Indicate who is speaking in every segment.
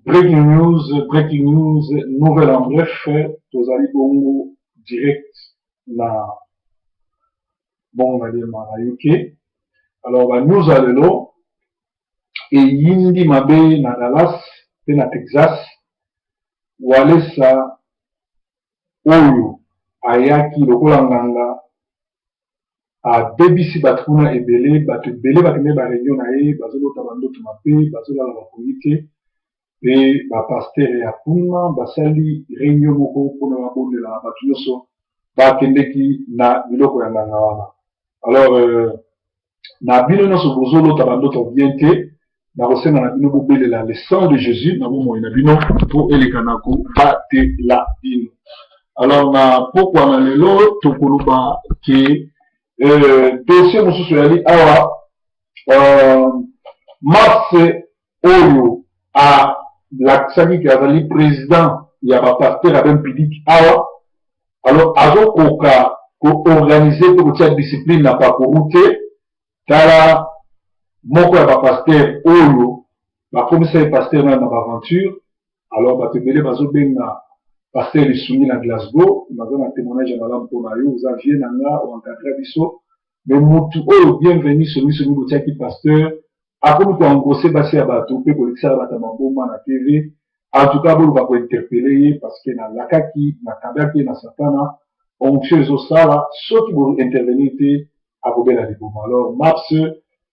Speaker 1: Breaking news, breaking news, nouvelle en bref, tozali bongo direct na Bongaliema na UK. Alors ba news ya lelo eyindi mabe na Dallas pe na Texas. Walesa oyo ayaki lokola nganga abebisi bato kuna ebele, bato ebele bakende ba reunion na ye, bazolota ba ndoto mabe, bazolala bapongi te. Pe ba pasteur ya kuna basali reunion moko mpona babondela na bato nyonso bakendeki na biloko ya nganga wana. Alors na bino nyonso bozolota ba ndoto bien te, nakosenga na bino bobelela le sang de Jésus na bomoi na bino mpo eleka na kobatela bino. Alors na pokwa na lelo tokoloba ke dossier mosusu ezali awa, Mars oyo alakisaki ke azali président ya bapasteur ya bempidik awa. Alors azokoka koorganiser mpe kotia discipline na Pakoru te. Tala moko ya bapasteur oyo bakomisa ye pasteur na baaventure. Alors bato ebele bazobenga pasteur Lisungi na Glasgow, naza na témoignage ya malamu mpona yo, oza vie na nga, oencadre biso. Mais mutu oyo Bienvenu Songisongi botiaki pasteur, akomi koengrosser basi ya bato mpe kolekisaka bato ya maboma na TV. En tout cas boluka kointerpeller ye, parce que nalakaki, nakabaki ye na Satana. Onction ezosala, soki bointervenir te, akobela liboma. Alors Maps,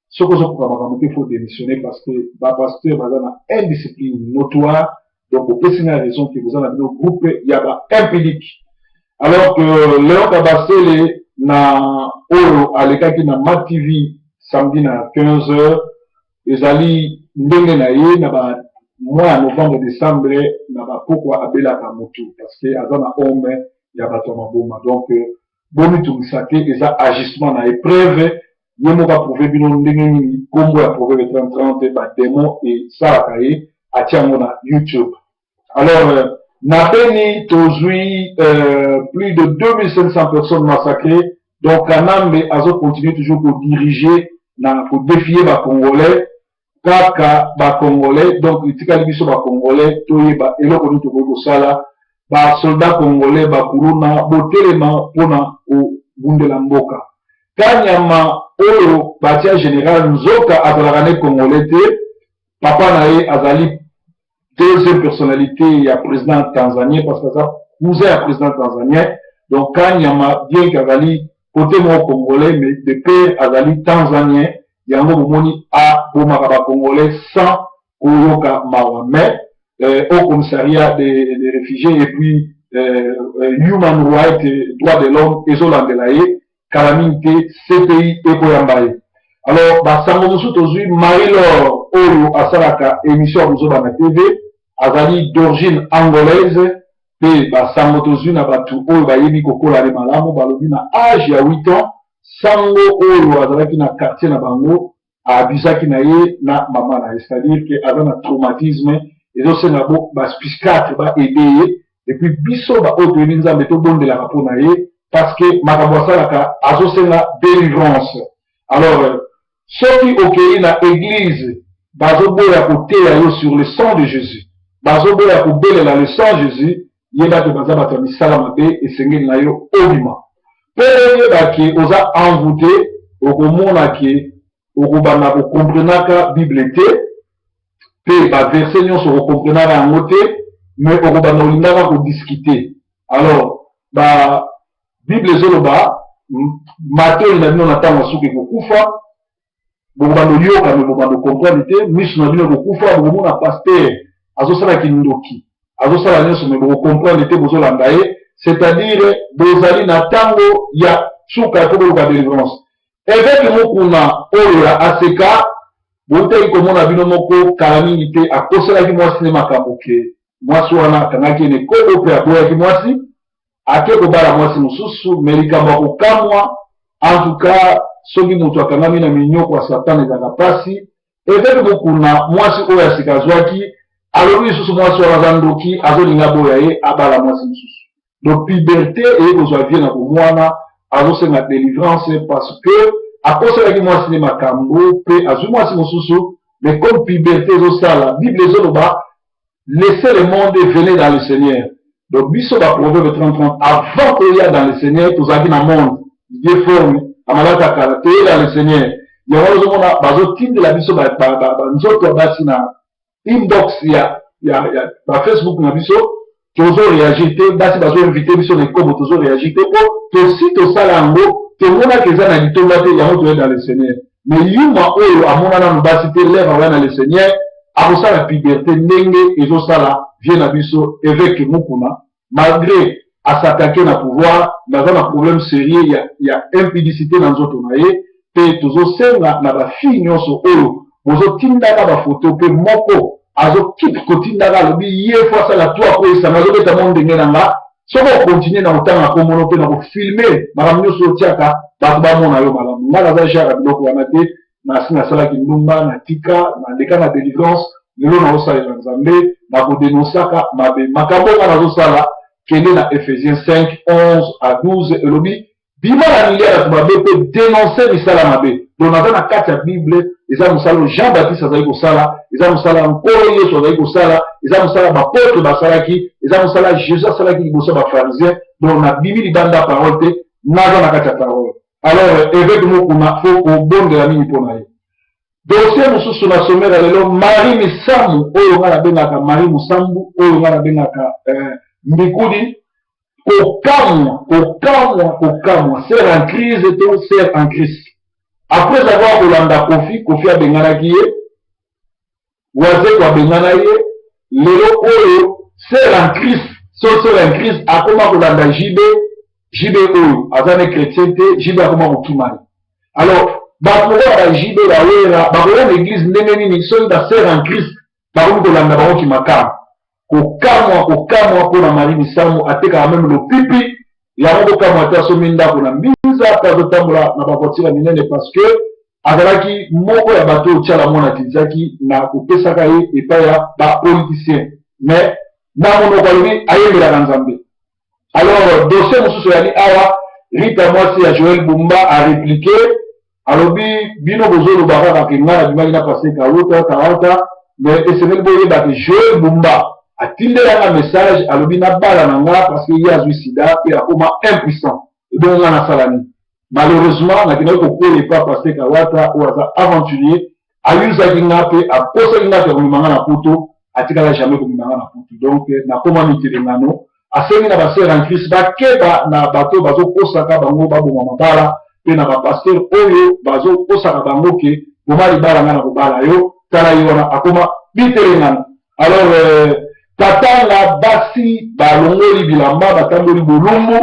Speaker 1: soki ozokoka makambo te, faut démissionner, parce que bapasteur baza na indiscipline notoire. Donc opesi ngai raison ke boza na bino groupe ya ba impudique. Alors que Léon Kabasele na oyo alekaki na Ma TV samedi na 15 heures, ezali ndenge na ye na ba mois ya novembre, décembre, na bapokwa abelaka motu, parce que aza na home ya bato ya maboma. Donc bomitungisa te, eza agissement na épreuve. Ye moko aprouve bino ndenge nini nkombo ya Proverbe 30 badémon esalaka ye, atia yango na YouTube. Alors na Beni tozwi plus de 2500 personnes massacrées. Donc Kanambe azocontinue toujours kodiriger na kodéfier Bacongolais, kaka Bacongolais. Donc etikali biso Bacongolais toyeba eloko nini tokoki kosala. Basoldat congolais, bakuluna, botelema mpona kobundela mboka. Kanyama oyo batia général, nzoka azalaka ne Congolais te. Papa na ye azali deuxième personnalité ya président tanzanien, parce que aza cousin ya président tanzanien. Donc Kanyama, bien que azali côté moko congolais, mais de père azali tanzanien. Yango bomoni abomaka Bacongolais sans koyoka mawa. Mais au commissariat des réfugiés et puis human right, droit de l'homme ezolandela ye. Kala mingi te CPI ekoyamba ye. Alors basango mosusu tozwi, Marie Laure oyo asalaka émission ya kozoba na TV, azali d'origine angolaise. Mpe basango tozwi na bato oyo bayebi kokola ye malamu, balobi na age ya 8 ans, sango oyo azalaki na quartier na bango abusaki na ye na mama na ye, c'est-à-dire ke aza na traumatisme. Ezosenga bo bapsychiatre baaider ye. Et puis biso baoyo toyebi Nzambe tobondelaka mpo na ye, parce que makambo asalaka azosenga délivrance. Alors soki okei na église, bazoboya koteya yo sur le sang de Jésus, bazoboya kobelela le sang Jésus, yeba ke baza bato ya misala mabe, esengeli na yo obima. Mpe oyeba ke oza envoûté, okomona ke okobanda kokomprenaka Bible te, mpe baverset nyonso okokomprenaka yango te, mais okobanda olingaka kodiscuter. Alors ba Bible ezoloba matoi na bino na ntango ya suka ekokufa, bokobanda oyoka me bobanda ocomprendre te, miso na bino ekokufa. Bokomona pasteur azosala kindoki, azosala nyonso, me bokocomprendre te, bozolanda ye, c'est-à-dire bozali na ntango ya suka po boluka délivrance. Évêque Mokuna oyo ya ACK, boutaki komona bino moko kala mingi te, akoselaki mwasi ne makambo ke mwasi wana akangaki ye na ekobo, mpe aboyaki mwasi, ake kobala mwasi mosusu. Me likambo ya kokamwa, en tout cas soki moto akangami na minyoko ya Satana, ezalaka mpasi. Évêque Mokuna, mwasi oyo ya sika azwaki, alobi lisusu mwasi wana aza ndoki, azolinga boya ye, abala mwasi mosusu. Donc puberté eye kozwa vie na bomwana, azosenga délivrance, parce que akoselaki mwasi ne makambo mpe azwi mwasi mosusu. Mais comme puberté ezosala, Bible ezoloba Laissez le monde et venez dans le Seigneur. Donc biso ba Proverbe 30 30 avant toya dans le Seigneur, tozalaki na monde Dieu forme amalaka kala, toye dans le Seigneur. Yango wana ozomona bazotindela biso banzoto ya basi na inbox ya ba Facebook na biso, tozo réagir te. Basi bazo invite biso na ekobo, tozo réagir te, po tosi tosala yango, tomonaka eza na litomba te. Yango toye dans le Seigneur. Mais yuma oyo amona nanu basi te, lere akoya na le Seigneur, akosala puberté ndenge ezosala vie na biso évêque Mukuna. Malgré as'attaquer na pouvoir, baza na problème sérieux ya impudicité na nzoto na ye. Mpe tozosenga na bafille nyonso oyo bozotindaka bafoto, mpe moko azokipe kotindaka, alobi ye fo asala to akoyesanga, azobeta mo ndenge na nga. Soki okontinue na kotanga komono mpe na kofilme makambo nyonso otiaka, bato bamona yo malamu. Nga naza genre ya biloko wana te. Nasi nasalaki ndumba, natika, naleka na délivrance. Lelo nazosalela Nzambe na kodenosaka mabe. Makambo nga nazosala, kende na Ephésiens 5 11 à 12, elobi: bima na milia bato mabe mpe dénonce misala mabe. Donc naza na kati ya Bible. Eza mosala oyo Jean Baptiste azali kosala, eza mosala Nkolo Yesu azali kosala, eza mosala baapôtre basalaki, eza mosala Jésus asalaki liboso ya bapharisien. Donc nabimi libanda parole te, naza na kati ya parole. Alors évêque Mokuna, fo kobondela mingi mpo na ye. Dossier mosusu na sommaire ya lelo, Marie Misamu oyo ngai nabengaka Marie Musambu, oyo ngai nabengaka Mbikudi. Kokamwa, kokamwa, kokamwa, sœur en crise to sœur en crise. Après avoir kolanda Kofi, Kofi abenganaki ye, Wazeko abengana ye, lelo oyo sœur en crise so sœur en crise akoma kolanda JB. JB oyo aza ne chrétien te, JB akoma kokima ye. Alors bato lokola ba JB, bawera, bakoya na église ndenge nini soki basœur en Christ bakomi kolanda bango kimakama? Kokamwa, kokamwa mpona Marie Misamu. Atekaka même lopipi yango. Kokamwa te, asomi ndako na Mbinza mpe azotambola na bavoiture ya minene, parce que azalaki moko ya bato oyo Tiala Mwana atilisaki na kopesaka ye epai ya bapoliticien. Mais na monoko alobi ayembelaka Nzambe. Alors dossier mosusu eyali awa, Rita, mwasi ya Joel Bumba, arépliqué, alobi: bino bozoloba kaka ke ngai nabimaki na pasteur Kawuta Kawata, mais esengeli boyeba ke Joel Bumba atindelanga message, alobi nabala na nga parce que ye azwi sida mpe akoma impuissant. Ebongo nga nasala nini? Malheureusement nakendaki kokwela epa pasteur Kawata oyo aza aventurier. Ayuzaki nga mpe akosaki nga mpe akomema nga na Poto. Atikala jamais komema nga na Poto. Donc nakoma mitelengano. Asengi na basœur en Christ bakeba na bato bazokosaka bango baboma mabala, mpe na bapasteur oyo bazokosaka bango ke boma libala, nga na kobala yo. Tala ye wana akoma bitelengano. Alors Katanga, basi balongoli bilamba, batamboli bolumbu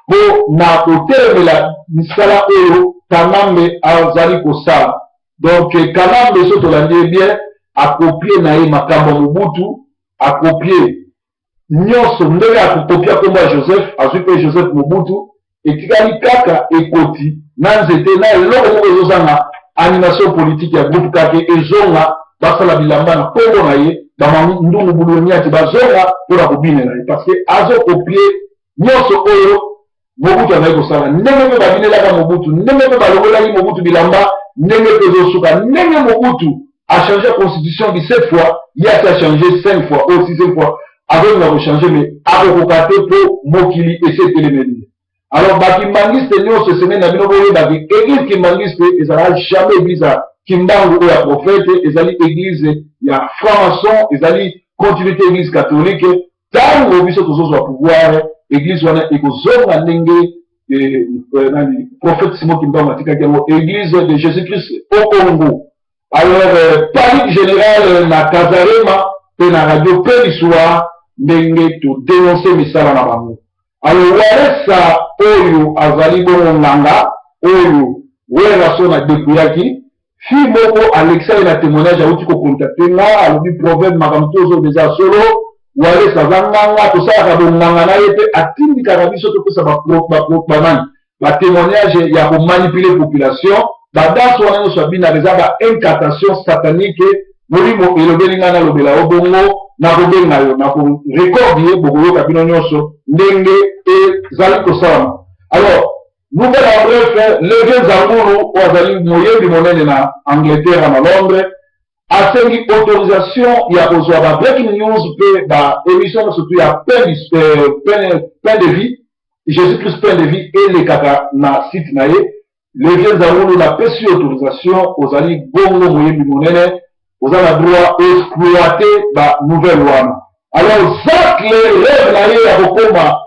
Speaker 1: mpo na kotelemela misala oyo Kanambe azali kosala. Donc Kanambe, so tolandi ye bien, akopie na ye makambo ya Mobutu, akopie nyonso. Ndenge akopia nkombo ya Joseph, azwi mpe Joseph Mobutu, etikali kaka ekoti na nzete na eloko moko ezozanga. Animation politique ya groupe kake ezonga, basala bilamba na nkombo na ye, bamandungu buloniati bazonga mpona kobinela ye, parce que azokopie nyonso oyo Mobutu azali kosala. Ndenge mpe babinelaka Mobutu, ndenge mpe balongolaki Mobutu bilamba, ndenge mpe ezosuka. Ndenge Mobutu achange constitution 17 fois, ye asi achange 5 fois oyo 6 fois azolinga kochange, mais akokoka te mpo mokili esi etelemeli. Alors bakimbangiste nyonso, esengeli na bino boyebaki église kimbangiste ezalaka jamais église ya Kimbangu oyo ya prophète, ezali église ya franc-maçon, ezali continuité église catholique. Ntango biso tozozwa pouvoir, église wana ekozonga ndenge nani, prophète Simon Kimbangu atikaki yango, église de Jésus Christ au Congo. Alors panique générale na Kazarema mpe na radio mpe lisuwa, ndenge todénonce misala na bango. Alors Walesa oyo azali bongo nganga oyo Werason adekuyaki, fille moko alekisa ye na témoignage, awuti kocontacte nga, alobi: proverbe, makambo to ozoba eza solo. Walesa aza nganga, tosalaka bonganga na ye mpe atindikaka biso topesa banani batémoignage ya komanipule population. Badanse wana nyonso abinaka eza baincantation satanique. Molimo elobeli ngai nalobela yo bongo, nakobenga yo, nakorekorde ye, bokoyoka bino nyonso ndenge ezali kosalama. Alors nouvelle en bref, Leve Zangulu oyo azali moyembi monene na Angleterre, na Londres, Asengi autorisation ya kozwa ba breaking news mpe ba emission nyonso tu ya pain, euh, pain, pain de vie, Jésus Christ pain de vie elekaka na site na ye. Levier Nzangulu, napesi yo autorisation, ozali bongo moyembi monene, oza na droit exploiter ba nouvelle wana. Alors Zacle, rêve na ye ya kokoma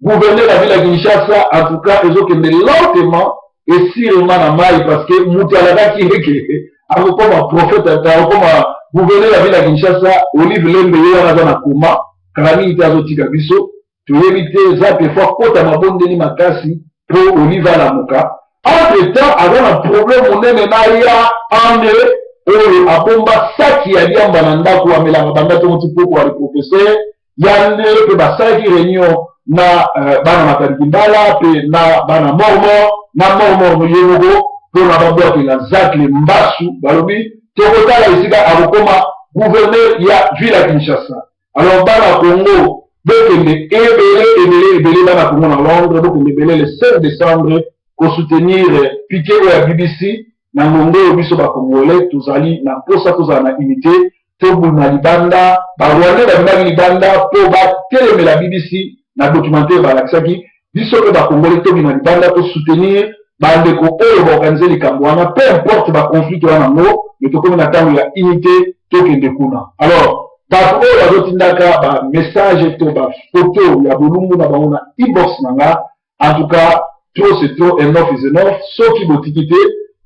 Speaker 1: gouverneur ya ville ya Kinshasa, en tout cas ezokende lentement et sûrement na mai, parce que moto alakaki eke akokoma prophète, akokoma gouverneur ya ville ya Kinshasa, Olive Lembe, ye wana aza na koma kala mingi te, azotika biso, toyebi te. Zacle faut akota mabondeli makasi mpo Olive alamuka. Entre temps aza na problème monene na ya Andre oyo abomba saki ya diamba na ndako, amelaka banda ntongo ti poko ya professeur ya nde. Mpe basalaki réunion na bana Matadi Mbala mpe na bana Mormor na Mormor ye moko mpona babwakela Zacle mbasu. Balobi tokotala esika akokoma gouverneur ya ville ya Kinshasa. Alors bana Congo, bokende ebele ebele ebele. Bana Congo na Londres, bokende ebele le 5 décembre kosoutenir piquet oyo ya BBC na ngongo oyo. Biso Bacongolais tozali na mposa tozala na unité, tobima libanda. Barwandais babimaki libanda mpo batelemela BBC na documentaire balakisaki biso. Mpe Bacongolais tobima libanda, tosoutenir bandeko oyo baorganiser likambo wana, peu importe baconflit wana yango. Me tokomi na ntango ya unité, tokende kuna. Alors bato oyo bazotindaka bamessage to bafoto ya bolumbu na bango na inbox na nga, en tout cas trop c'est trop, enough is enough. Soki botiki te,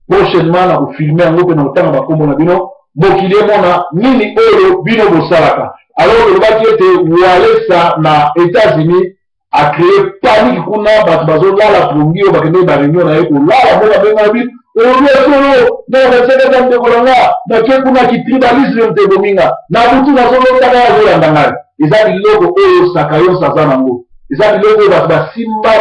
Speaker 1: prochainement na kofilmer yango mpe na kotanga bakombo na bino, mokili emona nini oyo bino bosalaka. Alors tolobaki ete Walesa na États-Unis acréer panique kuna, bato bazolala pongi oyo bakendeki baréunion na ye kolala. Mpo babenga bi olobi solo ndenge ndeko na nga nake kuna, kitribalisme moto ebominga na butu, nazolotaka azolanda ngai. Eza biloko oyo saka yonso aza nango, eza biloko oyo bato basimba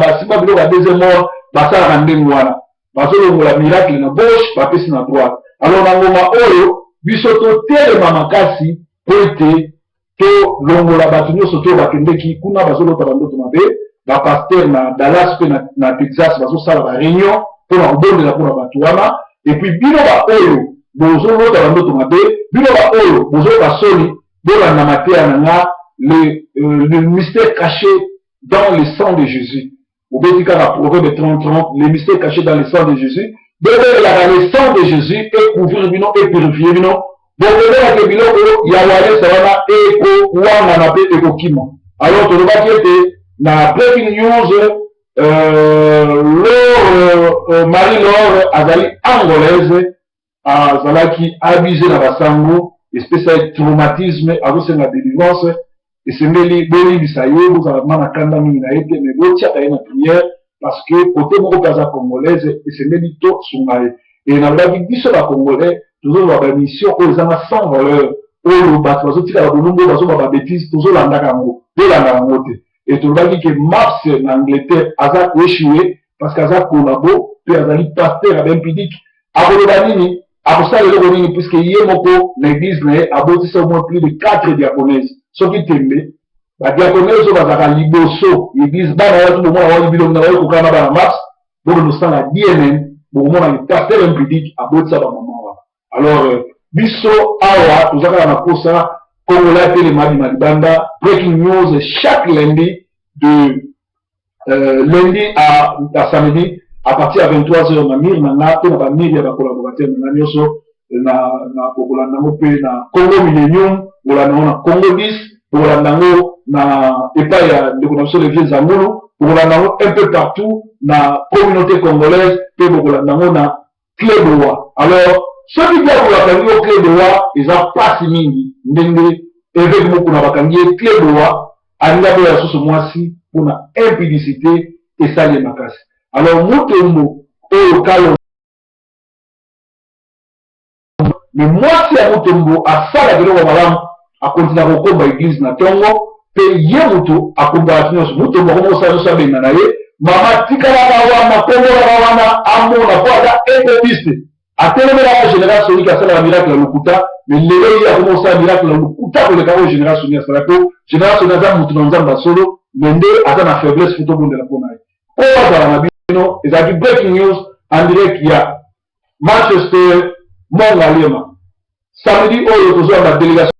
Speaker 1: basimba biloko ya deuxième mort basalaka ndenge wana, bazolongola miracle na gauche, bapesi na droite. Alors na ngonga oyo biso totelema makasi mpo ete tolongola bato nyonso to bakendeki kuna bazolota bandoto mabe. Bapasteur na Dallas mpe na Texas bazosala baréunion mpona kobondela mpona bato wana. Et puis bino baoyo bozolota bandoto mabe, bino baoyo bozoyoka soni, bolanda mateya na nga, le mystère caché dans le sang de Jésus. Obeti kaka Proverbe 30 30, le mystère caché dans le sang de Jésus. Bobelelaka le sang de Jésus ecouvrir bino, epurifier bino, bobelelaka biloko ya Walesa wana ekowangana mpe ekokima. Alors tolobaki ete na breaking news, Laure, Marie Laure azali Angolaise, azalaki abusé na basango, espèce traumatisme, azosenga délivrance. Esengeli boyebisa ye, bozala ma na kanda mingi na ye te, mais botiaka ye na prière, parce que kote moko mpe aza Congolaise, esengeli tosunga ye. E nalobaki biso Bacongolais tozoloba bamission oyo ezanga sans valeur, oyo bato bazotikala bolumbu, oyo bazoba babêtises, tozolandaka yango, tolandaka yango te. E tolobaki ke Mars na Angleterre aza koéchouer parce que aza collabo mpe azali pasteur ya impudique. Akoloba nini? Akosala eloko nini? Puisque ye moko na église na ye abotisa au moins plus de 4 diaconaises. Soki tembe, badiaconaises oyo bazalaka liboso église, bana wati bomona wani bilongi na bayo kokana na bana Mars, bokende kosala DNA, bokomona ke pasteur impudique abotisa bamama wana. Alors biso awa toza kaka na posa Congolais atelema, abima libanda. Breaking news chaque lundi, de lundi à samedi, à partir ya 23 heures na mur na nga mpe na bamur ya bacollaborateur na nga nyonso. Na bokolanda yango mpe na Congo Millennium, bokolanda yango na Congo 10, bokolanda yango na epai ya ndeko na biso Levier Zangulu, bokolanda yango un peu partout na communauté congolaise, mpe bokolanda yango na Clé Boa. Alors soki diabolo akangi yo Clé Boa, eza mpasi mingi. Ndenge évêque moko na bakangi ye Clé Boa, alingi aboya susu mwasi mpona impudicité, esali ye makasi. Alors Mutombo oyo kalo me mwasi ya Mutombo asalaka eloko malamu, akontina kokomba église na ntongo, mpe ye moto akombaka nyonso. Mutombo akoma kosala nyonso, abenga na ye mama, tikalaka wana, kombolaka wana, amona mpo aza écobiste. Atelemelaka général Soniki asalaka miracle ya lokuta, mais lelo ye akoma kosala miracle ya lokuta koleka oyo général Soni asala, po général Soni aza motu na Nzambe ya solo, mais nde aza na faiblesse, faut tobondela mpo na ye oyo azala na bino. Ezalaki breaking news en direct ya Manchester, Mongaliema. Samedi oyo tozwa ba délégation.